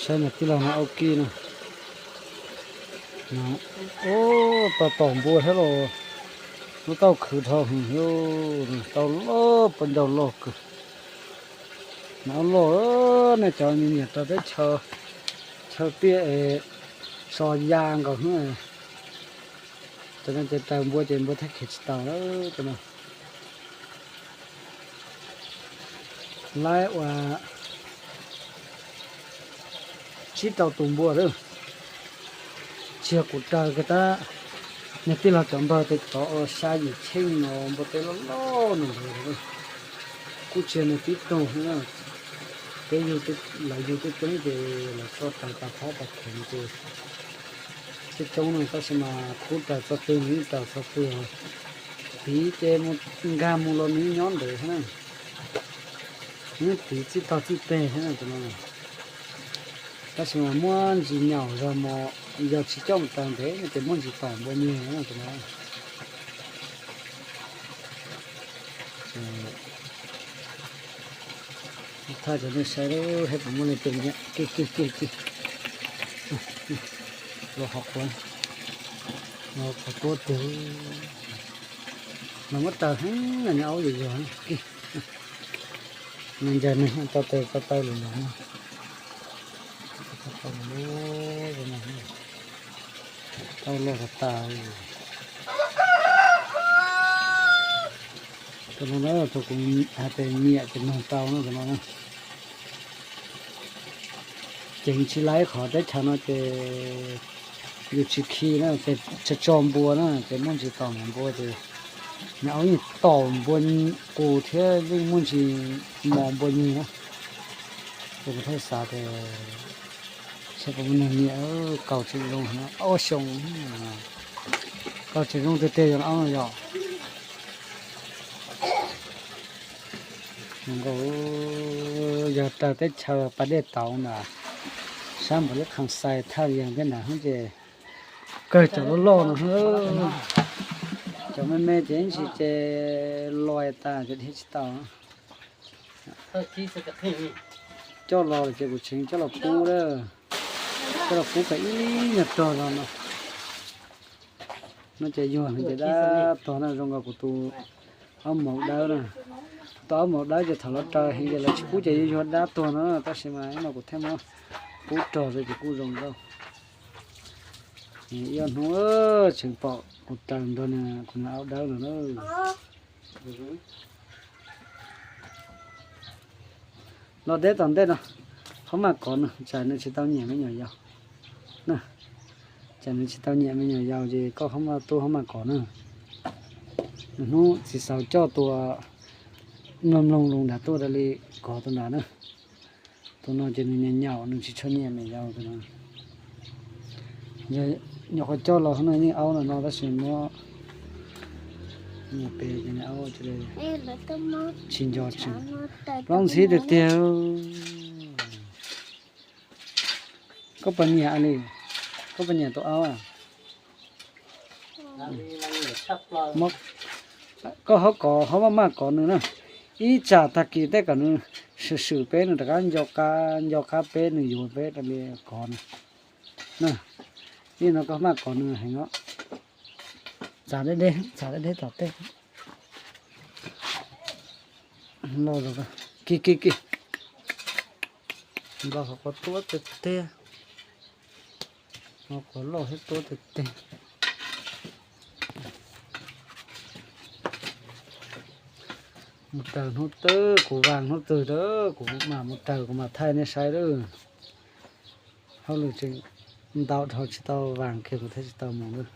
Saib niag tij laug no ua ke no. Ub, tau tom npua thiab los, lub taub hau khwv dhau heev, tau loj, pos ncauj loj kawg. Nws ua loj, nej cov nyiam rau teb chaws, chaw tiaj es so ya nkaus xwb. Cov no ces raws npua ces npua thiaj khiav tsis tau lawm cov no. Laib ua tsib rau tus npua lawm. Tsis yog kuv raws kiag tab, niag tij laug cov npawg tes tov ua xya yim cheej no npua teb loj loj no ntawd. Kuj tsis yog nws tib tug xwb na, peb yug, lawv yug coob coob ces lawv tso raws tas phab tas kheev ces coob coob no tab sis mas khub raws txog twg nws yeej raws txog twg. Tiv ces mus nkag mus los nws yeej nyob ntawd xwb na. Nws yeej tiv txij tog txij teg xwb na tus no. Tab sis mas muaj ntsis nyaum zog mos, yog tsis coj mus raws ntev no ces muaj ntsis tom npua nyeg na tus no. Thaij rau nej saib lub heb puas muaj leej twg nyiam. Kig kig kig kig. Los qhov qhuav, los qhov tuab twg. Mas muab raws heev, nws aub yuag yuag kig. Nws ncaws nws tau tes tau taw lawm los. Tau los tas. Tus no na, tus kuv hais tias nyiam ces nug tau no tus no na. Ceev tsis laib qhov teb chaws no ces yus tsis khi na ces tso tso npua na ces muaj ntsis tom mos npua ces nws aub yeej tom npua qus thiab yeej muaj ntsis mos npua nyeg na. Ces kuv thiaj xav tias saib puas muaj neeg nyiam. Kaus tseem zoo, ob xyoo, kaus tseem zoo tiag tiag yog aub no yog. Zoo nkauj, yog raws teb chaws pas dej tauv ntawd, sab npaum li Kham Xais, Thaj Yeeb thiab ntawd ces kawg cov loj loj no. Cov me me ces ib ntsis ces lais tas ces dhia tsis tau. Coj los ces kuv tseem coj los pub, coj los pub kom ib nyuag rog los no. No ces yuag heev ces dab tuag na, zoo nkaus kuv tus aub maum dawb na. Kuv tus aub maum dawb ces thaum lawv raws heev ces lawv tsis pub ces yuag yuag dab tuag no, tab sis mas ib no kuv thiaj muab pub rog rau ces kuj zoo nkauj. Ib ob hnub tseem pom kuv raws nrog nws, kuv niag aub dawb no na. Los deb tom ntej no, qhov maj kov nws, tsam nws tsis tau nyiam me nyuam yaus. Tsam nws tsis tau nyiam me nyuam yaus ces koj qhov maj tuaj qhov maj kov na. Nws hnub txiv xaus coj tus mloog mloog lus nrad tuaj raws li kov tus nrad na. Tus no ces nws nyaum nyaum, nws tsis tshua nyiam me nyuam yaus tus no. Nyuam qhuav coj los no yeej aub no no tab sis muab nyiam pes ces nws aub tsis nco tsees. Plaub ntxhib tiag tiag. Koj puas nyiam li? Koj puas nyiam tus aub? Koj ho kov, ho maj maj kov nws na. Ib tsam tag kis tej kom nws swm swm peb, nws rov qab nco qab, nco qab peb, nws yuav peb raws li kov na. Ib no koj maj kov nws heev os. Txav deb deb, txav deb deb tom tej. Kis kis kis. Npaj qhov quav tuab tiag tiag. Qhov quav loj thiab tuab tiag tiag. Mus raws hnub twg kuv vas hnub twg, kuv mam mus raws kuv mam thaij nej saib lawm. Hauj lwm tseem ntau dhau tsis tau vas kiag kuv thiaj tsis tau mus lawm.